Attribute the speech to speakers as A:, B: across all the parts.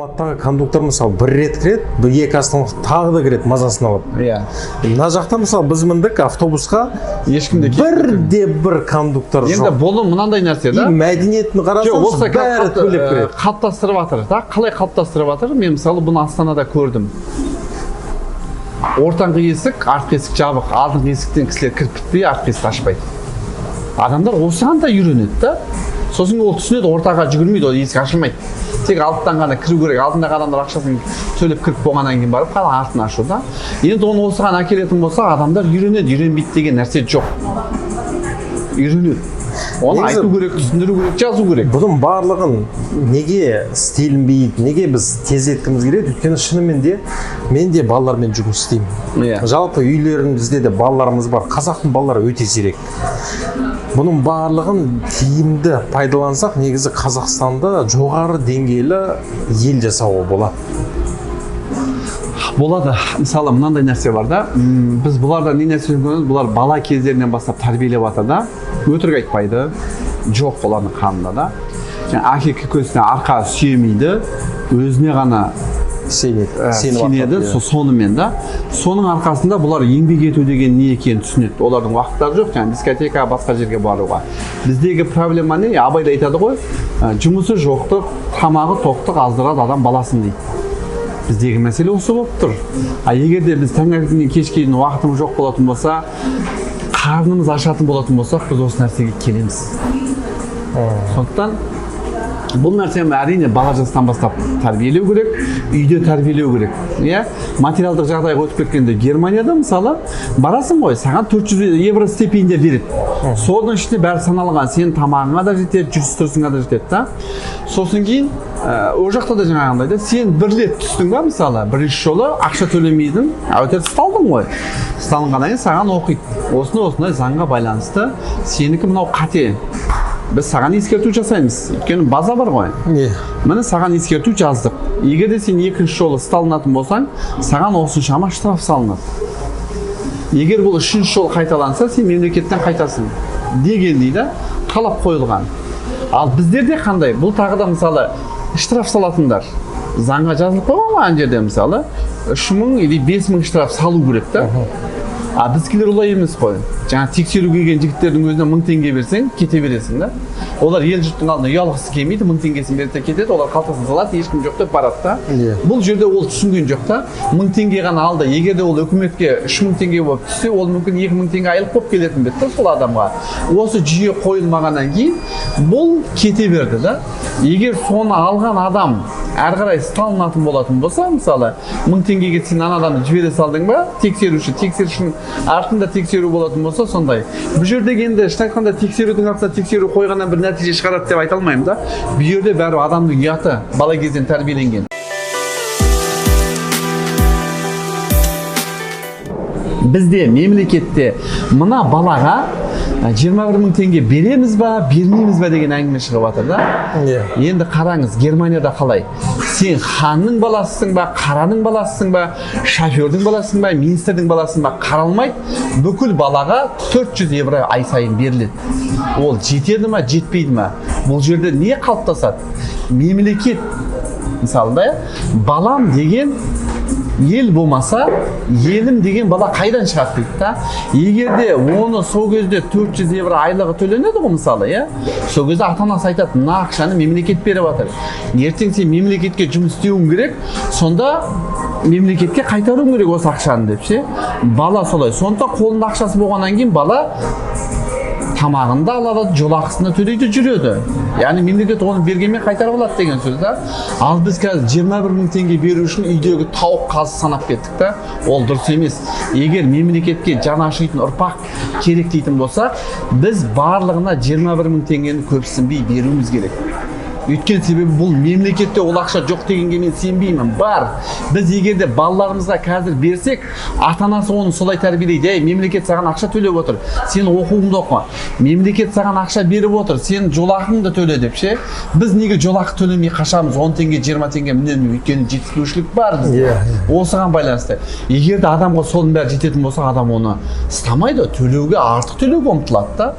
A: Алматыдағы кондуктор, мысалы, бір рет кіреді, бір екі остановка, тағы да кіреді, мазасын алып. Мына жақта, мысалы, біз міндік автобусқа,
B: Ешкім де
A: бірде бір кондуктор
B: Енді
A: жоқ.
B: Бұл мынандай нәрсе
A: И
B: да.
A: мәдениетін
B: Жоқ,
A: қарасаңыз,
B: осы
A: бәрі төлеп кіреді.
B: Қалыптастырып жатыр да. Қалай қалыптастырып жатыр? Мен, мысалы, бұны Астанада көрдім. Ортаңғы есік, артқы есік жабық. Алдыңғы есіктен кісілер кіріп бітпей, артқы есікті ашпайды. Адамдар осыған да үйренеді да. Сосын ол түсінеді, ортаға жүгірмейді, ол есік ашылмайды. Тек алдыдан ғана кіру керек. Алдындағы адамдар ақшасын төлеп кіріп болғаннан кейін барып қана артын ашу да. Енді оны осыған әкелетін болса, адамдар үйренеді, үйренбейді деген нәрсе жоқ. Үйренеді. Оны айту керек, түсіндіру керек, жазу керек.
A: Бұның барлығын неге істелінбейді, неге біз тездеткіміз келеді? Өйткені шынымен де мен де балалармен жұмыс істеймін. Жалпы үйлерімізде де балаларымыз бар. Қазақтың балалары өте зерек. Бұның барлығын тиімді пайдалансақ, негізі Қазақстанда жоғары деңгейлі ел жасауға болады.
B: Болады. Мысалы, мынандай нәрсе бар да. Біз бұлардан не нәрсе үйренеміз? Бұлар бала кездерінен бастап тәрбиелеп жатыр да. Өтірік айтпайды. Жоқ олардың қанында да. Және әке көкесіне арқа сүйемейді, өзіне ғана
A: сенеді, сеніп
B: сенеді,
A: артады, иә.
B: Сонымен да. Соның арқасында бұлар еңбек ету деген не екенін түсінеді. Олардың уақыттары жоқ, жаңағы дискотека, басқа жерге баруға. Біздегі проблема не? Абай да айтады ғой, жұмысы жоқтық, тамағы тоқтық аздырады адам баласын дейді. Біздегі мәселе осы болып тұр. А егер де біз таңертеңнен кешке дейін уақытымыз жоқ болатын болса, қарнымыз ашатын болатын болсақ, біз осы нәрсеге келеміз. Сондықтан бұл нәрсені, әрине, бала жастан бастап тәрбиелеу керек, үйде тәрбиелеу керек. Иә, материалдық жағдайға өтіп кеткенде, Германияда, мысалы, барасың ғой, саған 400 евро стипендия береді. Соның ішінде бәрі саналған, сенің тамағыңа да жетеді, жүріс тұрысыңа да жетеді да. Сосын кейін ол жақта да жаңағындай да, сен бір рет түстің ба, мысалы, бірінші жолы ақша төлемейдің, әйтеуір ұсталдың ғой. Ұсталынғаннан кейін саған оқиды. Осындай осындай заңға байланысты сенікі мынау қате. Біз саған ескерту жасаймыз. Өйткені база бар ғой. Міне, саған ескерту жаздық. Егер де сен екінші жолы ұсталынатын болсаң, саған осыншама штраф салынады. Егер бұл үшінші жол қайталанса, сен мемлекеттен қайтасың дегендей да талап қойылған. Ал біздерде қандай? Бұл тағы да, мысалы, штраф салатындар. Заңға жазылып қойған ғой ана жерде, мысалы, 3000 или 5000 штраф салу керек та. А біздікілер олай емес қой. Жаңа тексеру келген жігіттердің өзіне 1000 теңге берсең, кете бересің да. Олар ел жұрттың алдында ұялғысы келмейді, 1000 теңгесін береді де кетеді, олар қалтасына салады, ешкім жоқ деп барады да. Бұл жерде ол түсінген жоқ та, 1000 теңге ғана алды. Егер де ол үкіметке 3000 теңге болып түссе, ол мүмкін 2000 теңге айлық болып келетін бе еді да сол адамға. Осы жүйе қойылмағаннан кейін бұл кете берді да. Егер соны алған адам әрі қарай ұсталынатын болатын болса, мысалы, 1000 теңгеге сен ана адамды жібере салдың ба, тексеруші, тексерушінің артында тексеру болатын болса, сондай. Бұл жердегі енді шын айтқанда тексерудің артында тексеру қойғаннан бір нәтиже шығарады деп айта алмаймын да. Бұл жерде бәрі адамның ұяты, бала кезден тәрбиеленген. Бізде мемлекетте мына балаға 21 мың теңге береміз ба, бермейміз ба деген әңгіме шығып жатыр да. Енді қараңыз, Германияда қалай? Сен ханның баласысың ба, қараның баласысың ба, шофердің баласысың ба, министрдің баласысың ба, қаралмайды. Бүкіл балаға 400 евро ай сайын беріледі. Ол жетеді ма, жетпейді ма? Бұл жерде не қалыптасады? Мемлекет, мысалы да, балам деген ел болмаса, елім деген бала қайдан шығады дейді да. Егер де оны сол кезде 400 евро айлығы төленеді ғой, мысалы, иә? Сол кезде ата-анасы айтады, мына ақшаны мемлекет беріп жатыр. Ертең сен мемлекетке жұмыс істеуің керек, сонда мемлекетке қайтаруың керек осы ақшаны деп ше. Бала солай. Сондықтан қолында ақшасы болғаннан кейін бала тамағын да алады, жол ақысын да төлейді, жүреді. Яғни мемлекет оны бергенмен қайтарып алады деген сөз да. Ал біз қазір 21 мың теңге беру үшін үйдегі тауық қазы санап кеттік та. Ол дұрыс емес. Егер мемлекетке жан ашитын ұрпақ керек дейтін болсақ, біз барлығына 21 мың теңгені көпсінбей беруіміз керек. Өйткені себебі бұл мемлекетте ол ақша жоқ дегенге мен сенбеймін. Бар. Біз егер де балаларымызға қазір берсек, ата-анасы оны солай тәрбиелейді. Ей, мемлекет саған ақша төлеп отыр, сен оқуыңды оқы. Мемлекет саған ақша беріп отыр, сен жолақыңды төле деп ше. Біз неге жолақы төлемей қашамыз? 10 теңге, 20 теңге үнемі, өйткені жетіспеушілік бар бізде. Осыған байланысты. Егер де адамға соның бәрі жететін болса, адам оны ұстамайды, төлеуге, артық төлеуге ұмтылады да.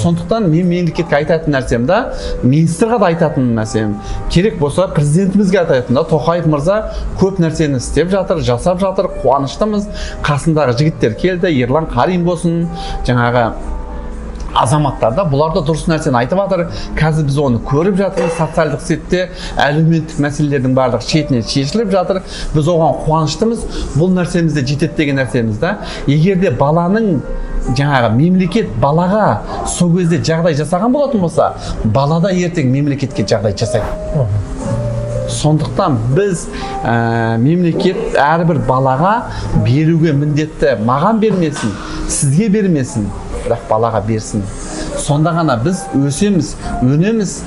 B: Сондықтан мен мемлекетке айтатын нәрсем да, министрға да айтатын айтатын нәрсем, керек болса президентімізге айтатын да, Тоқаев мырза көп нәрсені істеп жатыр, жасап жатыр, қуаныштымыз. Қасындағы жігіттер келді, Ерлан Қарин болсын, жаңағы азаматтар да, бұлар да дұрыс нәрсені айтып жатыр. Қазір біз оны көріп жатырмыз, социалдық сетте әлеуметтік мәселелердің барлығы шетінен шешіліп жатыр. Біз оған қуаныштымыз. Бұл нәрсеміз де жетеді деген нәрсеміз да. Егер де баланың жаңағы мемлекет балаға сол кезде жағдай жасаған болатын болса, бала да ертең мемлекетке жағдай жасайды. Сондықтан біз мемлекет әрбір балаға беруге міндетті. Маған бермесін, сізге бермесін, бірақ балаға берсін. Сонда ғана біз өсеміз, өнеміз,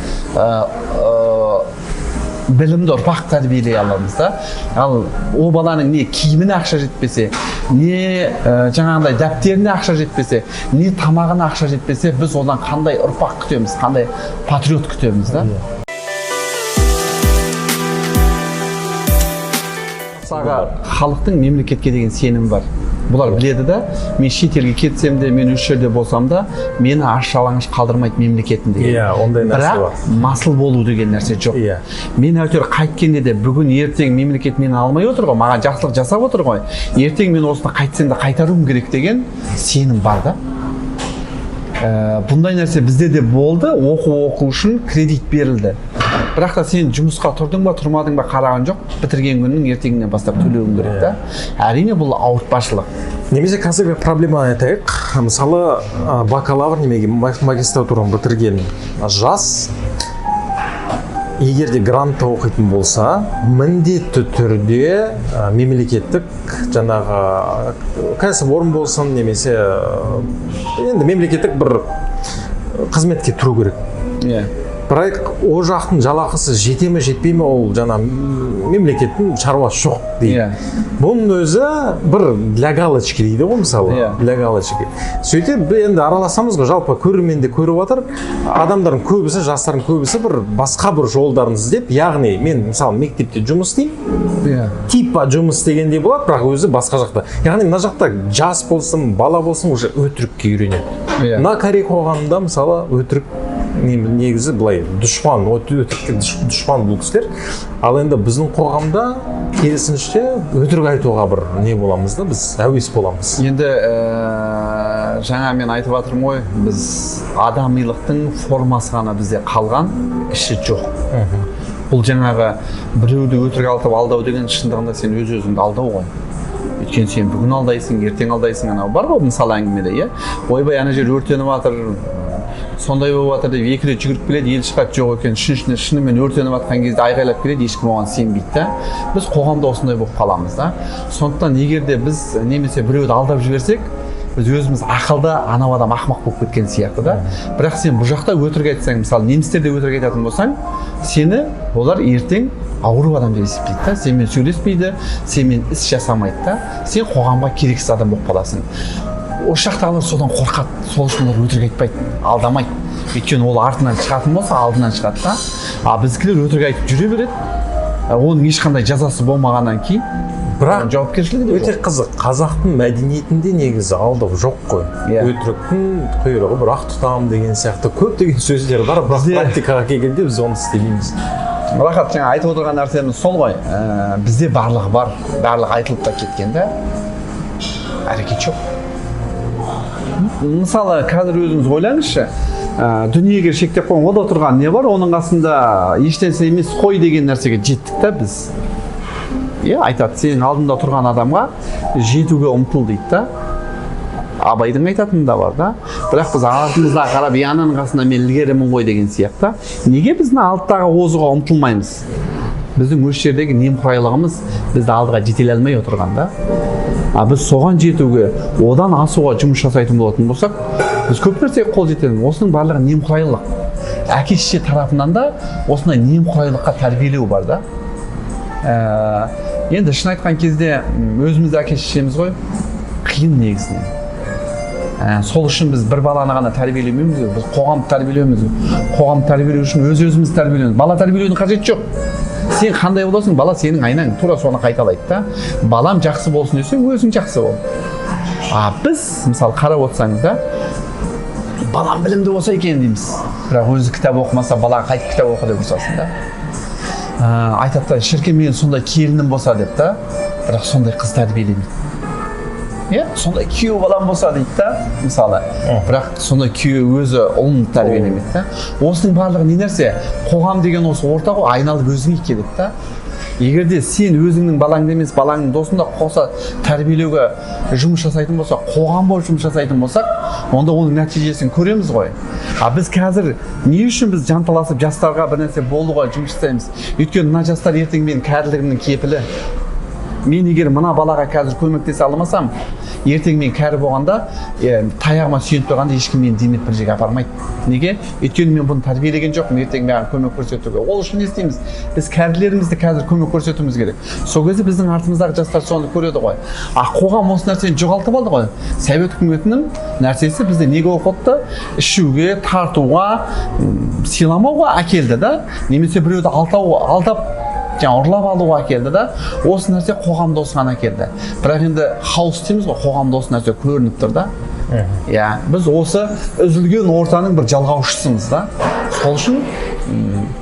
B: білімді ұрпақ тәрбиелей аламыз да. Ал о баланың не киіміне ақша жетпесе, не жаңағындай дәптеріне ақша жетпесе, не тамағына ақша жетпесе, біз одан қандай ұрпақ күтеміз, қандай патриот күтеміз да. Мысалға, халықтың мемлекетке деген сенімі бар. Бұлар біледі да, мен шетелге кетсем де, мен осы жерде болсам да, мені аш жалаңаш қалдырмайды мемлекетім деген.
A: Иә, ондай нәрсе бар.
B: Бірақ масыл болу деген нәрсе жоқ.
A: Иә.
B: Мен әйтеуір қайткенде де бүгін ертең мемлекет мені алмай отыр ғой, маған жақсылық жасап отыр ғой. Ертең мен осыны қайтсем де қайтаруым керек деген сенім бар да. Бұндай нәрсе бізде де болды. Оқу үшін кредит берілді. Бірақ та сен жұмысқа тұрдың ба, тұрмадың ба қараған жоқ, бітірген күннің ертеңінен бастап төлеуің керек та. Әрине бұл ауыртпашылық.
A: Немесе қазіргі проблеманы айтайық. Мысалы, бакалавр немесе магистратураны бітірген жас егер де грантта оқитын болса, міндетті түрде мемлекеттік жаңағы кәсіпорын болсын, немесе енді мемлекеттік бір қызметке тұру керек.
B: Иә.
A: Бірақ о жақтың жалақысы жете ме, жетпей ме, ол жаңа мемлекеттің шаруасы жоқ дейді. Бұның өзі бір для галочки дейді ғой, мысалы, для галочки. Сөйтіп енді араласамыз ғой, жалпы көрермен де көріп жатыр. Адамдардың көбісі, жастардың көбісі бір басқа бір жолдарын іздеп, яғни мен мысалы мектепте жұмыс істеймін, типа жұмыс істегендей болады, бірақ өзі басқа жақта. Яғни мына жақта жас болсын, бала болсын, уже өтірікке үйренеді. Мына корей қоғамында мысалы өтірік негізі былай дұшпан, өтірікке дұшпан бұл кісілер. Ал енді біздің қоғамда керісінше өтірік айтуға бір не боламыз да, біз әуес боламыз.
B: Енді жаңа мен айтып жатырмын ғой, біз адамилықтың формасы ғана бізде қалған, іші жоқ. Бұл жаңағы біреуді өтірік айтып алдау деген шындығында сен өз өзіңді алдау ғой. Өйткені сен бүгін алдайсың, ертең алдайсың, анау бар ғой мысалы әңгімеде, иә? Ойбай, ана жер өртеніп жатыр, сондай болып жатыр деп екі рет жүгіріп келеді, ел шығады, жоқ екен, үшіншісіне шынымен өртеніп жатқан кезде айғайлап келеді, ешкім оған сенбейді да. Біз қоғамда осындай болып қаламыз да. Сондықтан егер де біз немесе біреуді алдап жіберсек, біз өзіміз ақылды, анау адам ақымақ болып кеткен сияқты да. Бірақ сен бұл жақта өтірік айтсаң, мысалы немістерде өтірік айтатын болсаң, сені олар ертең ауру адам деп есептейді да, сенімен сөйлеспейді, сенімен іс жасамайды да, сен қоғамға керексіз адам болып қаласың. Осы жақтағылар содан қорқады, сол үшін олар өтірік айтпайды, алдамайды. Өйткені ол артынан шығатын болса, алдынан шығады да. А біздікілер өтірік айтып жүре береді, оның ешқандай жазасы болмағаннан кейін,
A: бірақ
B: жауапкершілігі де
A: өте қызық, қазақтың мәдениетінде негізі алдау жоқ қой. Өтіріктің құйрығы бір ақ тұтам деген сияқты көптеген сөздер бар, бірақ практикаға келгенде біз оны істемейміз.
B: Рахат, жаңа айтып отырған нәрсеміз сол ғой. Бізде барлығы бар, барлығы айтылып та кеткен да, әрекет жоқ. Мысалы, қазір өзіңіз ойлаңызшы, дүниеге шектеп қойған, ода тұрған не бар, оның қасында ешнәрсе емес қой деген нәрсеге жеттік та біз. Иә, айтады, сенің алдында тұрған адамға жетуге ұмтыл дейді да. Абайдың айтатыны да бар да. Бірақ біз артымызға қарап, ананың қасында мен ілгерімін ғой деген сияқты. Неге біз мына алдтағы озуға ұмтылмаймыз? Біздің осы жердегі немқұрайлығымыз бізді алдыға жетелей алмай отырған да. А біз соған жетуге, одан асуға жұмыс жасайтын болатын болсақ, біз көп нәрсеге қол жетеміз. Осының барлығы немқұрайлық. Әке шеше тарапынан да осындай немқұрайлыққа тәрбиелеу бар да. Енді шын айтқан кезде өзіміз әке шешеміз ғой, қиын негізінен. Сол үшін біз бір баланы ғана тәрбиелемейміз, біз қоғамды тәрбиелеуіміз. Қоғамды тәрбиелеу үшін өз өзімізді тәрбиелеуіміз. Бала тәрбиелеудің қажеті жоқ. Сен қандай боласың, бала сенің айнаң тура соны қайталайды да. Балам жақсы болсын десең, өзің жақсы бол. А біз, мысалы, қарап отырсаңыз да, Балам білімді болса екен дейміз, бірақ өзі кітап оқымаса, балаға қайтып кітап оқы деп ұрсасың да. Айтады да, шіркін, мен сондай келінім болса деп та, бірақ сондай қыз тәрбиелемейді. Иә, сондай күйеу балам болса дейді да, мысалы, бірақ сондай күйеу өзі ұлын тәрбиелемейді да. Осының барлығы не нәрсе? Қоғам деген осы орта ғой, айналып өзіңе келеді да. Егер де сен өзіңнің балаңды емес, балаңның досын да қоса тәрбиелеуге жұмыс жасайтын болсақ, қоғам болып жұмыс жасайтын болсақ, онда оның нәтижесін көреміз ғой. А біз қазір не үшін біз жанталасып жастарға бір нәрсе болуға жұмыс жасаймыз? Өйткені мына жастар ертең менің кәрілігімнің кепілі. Мен егер мына балаға қазір көмектесе алмасам, ертең мен кәрі болғанда, таяғыма сүйеніп тұрғанда ешкім мені демеп бір жерге апармайды. Неге? Өйткені мен бұны тәрбиелеген жоқпын, ертең маған көмек көрсетуге. Ол үшін не істейміз? Біз кәрілерімізді қазір көмек көрсетуіміз керек. Сол кезде біздің артымыздағы жастар соны көреді ғой. А қоғам осы нәрсені жоғалтып алды ғой. Совет үкіметінің нәрсесі бізді неге оқытты? Ішуге, тартуға, сыйламауға әкелді да, немесе біреуді алдап, жаңа ұрлап алуға әкелді да. Осы нәрсе қоғамда осыған әкелді. Бірақ енді хаос дейміз ғой, қоғамда осы нәрсе көрініп тұр да. Иә, біз осы үзілген ортаның бір жалғаушысымыз да. Сол үшін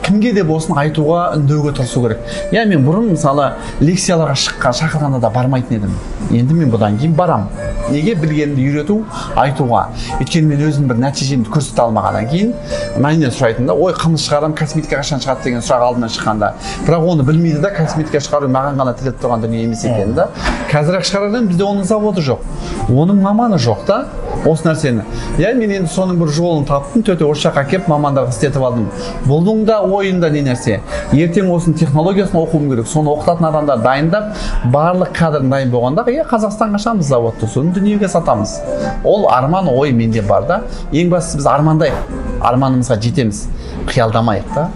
B: кімге де болсын айтуға, үндеуге тырысу керек. Иә, мен бұрын мысалы лекцияларға шақырғанда да бармайтын едім. Енді мен бұдан кейін барам. Неге? Білгенімді үйрету, айтуға. Өйткені мен өзім бір нәтижемді көрсете алмағаннан кейін менен сұрайтын да, ой, қымыз шығарамын, косметика қашан шығады деген сұрақ алдынан шыққанда. Бірақ оны білмейді да, косметика шығару маған ғана тілеп тұрған дүние емес екенін да. Қазір-ақ шығарар едім, бізде оның заводы жоқ, оның маманы жоқ та осы нәрсені. Иә, мен енді соның бір жолын таптым, төте осы жаққа келіп мамандарға істетіп алдым. Бұның да ойында не нәрсе? Ертең осының технологиясын оқуым керек, соны оқытатын адамдар дайындап, барлық кадрын дайын болғанда, иә, Қазақстанға ашамыз заводты, соны дүниеге сатамыз. Ол арман ой менде бар да. Ең бастысы біз армандайық, арманымызға жетеміз, қиялдамайық та.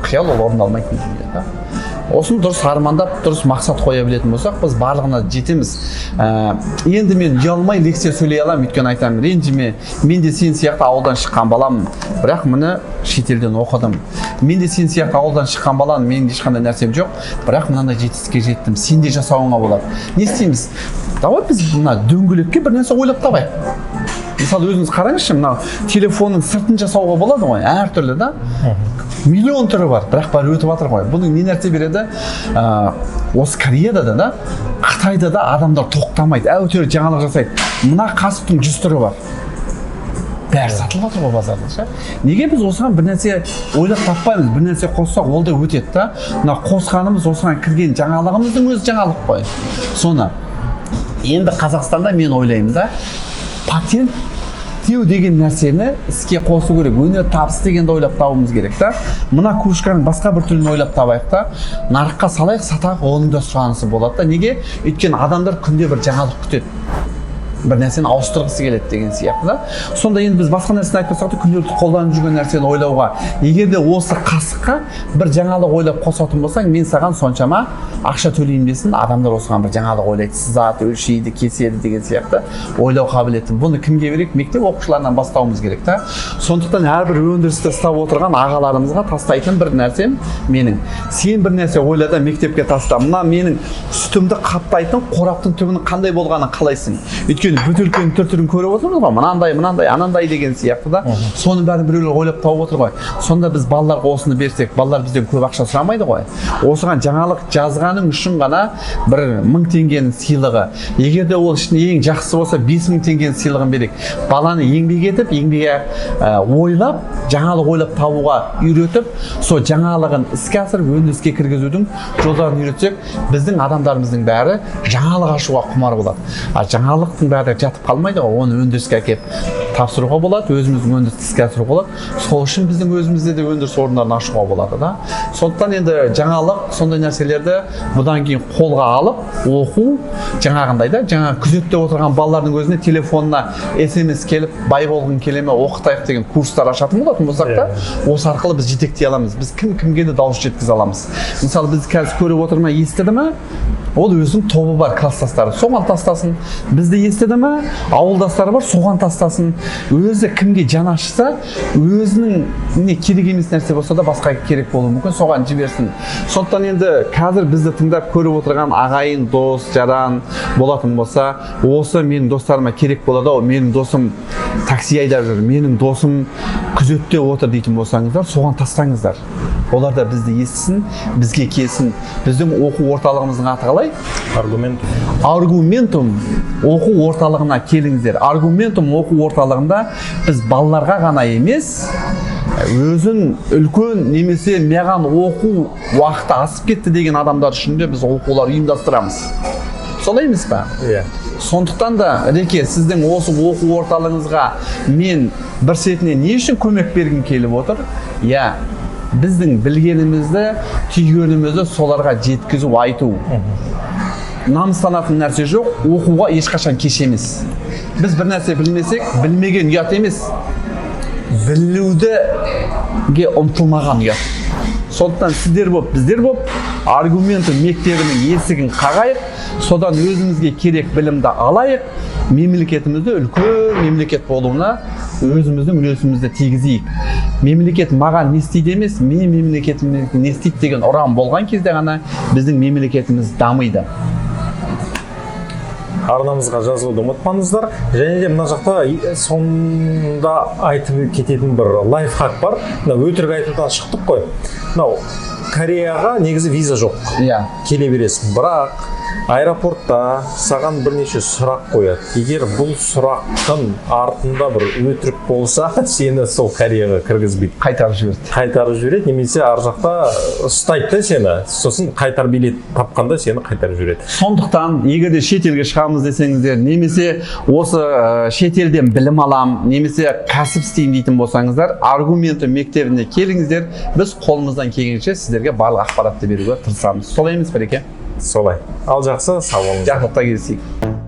B: Қиял ол орындалмайтын дүние да. Осыны дұрыс армандап, дұрыс мақсат қоя білетін болсақ, біз барлығына жетеміз. Енді мен ұялмай лекция сөйлей аламын, өйткені айтамын, ренжіме, мен де сен сияқты ауылдан шыққан баламын, бірақ міне шетелден оқыдым. Мен де сен сияқты ауылдан шыққан баламын, менің ешқандай нәрсем жоқ, бірақ мынандай жетістікке жеттім, сен де жасауыңа болады. Не істейміз? Давай біз мына дөңгелекке бір нәрсе ойлап табайық. Мысалы, өзіңіз қараңызшы, мынау телефонның сыртын жасауға болады ғой, әртүрлі да. Миллион түрі бар, бірақ бәрі өтіп жатыр ғой. Бұның не нәрсе береді? Осы Кореяда да, Қытайда да адамдар тоқтамайды, әйтеуір жаңалық жасайды. Мына қасықтың 100 түрі бар. Бәрі сатылып жатыр ғой базарда ше. Неге біз осыған бір нәрсе ойлап таппаймыз, бір нәрсе қоссақ, ол да өтеді да. Мына қосқанымыз, осыған кірген жаңалығымыздың өзі жаңалық қой. Соны енді Қазақстанда мен ойлаймын да, патенттеу деген нәрсені іске қосу керек, өнер табыс дегенді ойлап табуымыз керек та. Мына кружканың басқа бір түрін ойлап табайық та, нарыққа салайық, сатайық, оның да сұранысы болады да. Неге? Өйткені адамдар күнде бір жаңалық күтеді, бір нәрсені ауыстырғысы келеді деген сияқты да. Сонда енді біз басқа нәрсені айтпасақ та, күнделікті қолданып жүрген нәрсені ойлауға, егер де осы қасыққа бір жаңалық ойлап қосатын болсаң, мен саған соншама ақша төлеймін десін, адамдар осыған бір жаңалық ойлайды, сызады, өлшейді, кеседі деген сияқты ойлау қабілетін. Бұны кімге берейік? Мектеп оқушыларынан бастауымыз керек та. Сондықтан әрбір өндірісті ұстап отырған ағаларымызға тастайтын бір нәрсем менің. Сен бір нәрсе ойла да мектепке таста. Мына менің сүтімді қаптайтын қораптың түбінің қандай болғанын қалайсың? Өйткені бөтелкенің түр-түрін көріп отырмыз ғой, мынандай, мынандай, анандай деген сияқты да. Соның бәрін біреулер ойлап тауып отыр ғой. Сонда біз балаларға осыны берсек, балалар бізден көп ақша сұрамайды ғой. Осыған жаңалық жазғаның үшін ғана 1000 теңгенің сыйлығы. Егер де ол ішінде ең жақсы болса, 5000 теңгенің сыйлығын берейік. Баланы еңбек етіп, еңбек ойлап, жаңалық ойлап табуға үйретіп, сол жаңалығын іске асырып, өндіріске кіргізудің жолдарын үйретсек, біздің адамдарымыздың бәрі жаңалық ашуға құмар болады. А жаңалықтың бәрі жатып қалмайды ғой, оны өндіріске әкеп тапсыруға болады, өзіміздің өндірісті іске асыруға болады. Сол үшін біздің өзімізде де өндіріс орындарын ашуға болады да. Сондықтан енді жаңалық, сондай нәрселерді бұдан кейін қолға алып, оқу, жаңағындай да, жаңа күзетте отырған балалардың өзіне телефонына SMS келіп, бай болғың келе ме, оқытайық деген курстар ашатын болатын болсақ та, осы арқылы біз жетектей аламыз. Біз кім кімге де дауыс жеткізе аламыз. Мысалы, біз қазір көріп отыр ма, естіді ме? Ол өзінің тобы бар, класстастары, соған тастасын. Бізді естіді ма, ауылдастары бар, соған тастасын. Өзі кімге жаны ашыса, өзінің не керек емес нәрсе болса да, басқа керек болуы мүмкін, соған жіберсін. Сондықтан енді қазір бізді тыңдап көріп отырған ағайын, дос жаран болатын болса, осы менің достарыма керек болады ау, менің досым такси айдап жүр, менің досым күзетте отыр дейтін болсаңыздар, соған тастаңыздар. Олар да бізді естісін, бізге келсін. Біздің оқу орталығымыздың аты қалай?
A: Аргумент.
B: Аргументум оқу орталығына келіңіздер. Аргументум оқу орталығында біз балаларға ғана емес, өзін үлкен немесе маған оқу уақыты асып кетті деген адамдар үшін де біз оқулар ұйымдастырамыз. Солай емес па?
A: Иә.
B: Сондықтан да, Реке, сіздің осы оқу орталығыңызға мен бір шетінен не үшін көмек бергім келіп отыр? Иә, біздің білгенімізді, түйгенімізді соларға жеткізу, айту. Намыстанатын нәрсе жоқ, оқуға ешқашан кеш емес. Біз бір нәрсе білмесек, білмеген ұят емес, білуге ұмтылмаған ұят. Сондықтан сіздер боп, біздер боп, Аргументум мектебінің есігін қағайық, содан өзімізге керек білімді алайық, мемлекетімізді үлкен мемлекет болуына өзіміздің үлесімізді тигізейік. Мемлекет маған не істейді емес, мен мемлекетіме не істейді деген ұран болған кезде ғана біздің мемлекетіміз дамиды.
A: Арнамызға жазылуды ұмытпаңыздар. Және де мына жақта сонда айтып кететін бір лайфхак бар. Мына өтірік айтудан шықтық қой. Мынау Кореяға негізі виза жоқ, келе бересің, бірақ аэропортта саған бірнеше сұрақ қояды. Егер бұл сұрақтың артында бір өтірік болса, сені сол Кореяға кіргізбейді.
B: Қайтарып жіберді.
A: Қайтарып жібереді немесе ар жақта ұстайды да сені, сосын қайтар билет тапқанда сені қайтарып жібереді.
B: Сондықтан егер де шетелге шығамыз десеңіздер, немесе осы шетелден білім алам, немесе кәсіп істеймін дейтін болсаңыздар, Аргументы мектебіне келіңіздер. Біз қолымыздан келгенше сіздерге барлық ақпаратты беруге тырысамыз. Солай емес пе, Реке?
A: Солай. Ал жақсы, сау болыңыздар.
B: Жақсылықта кездесейік.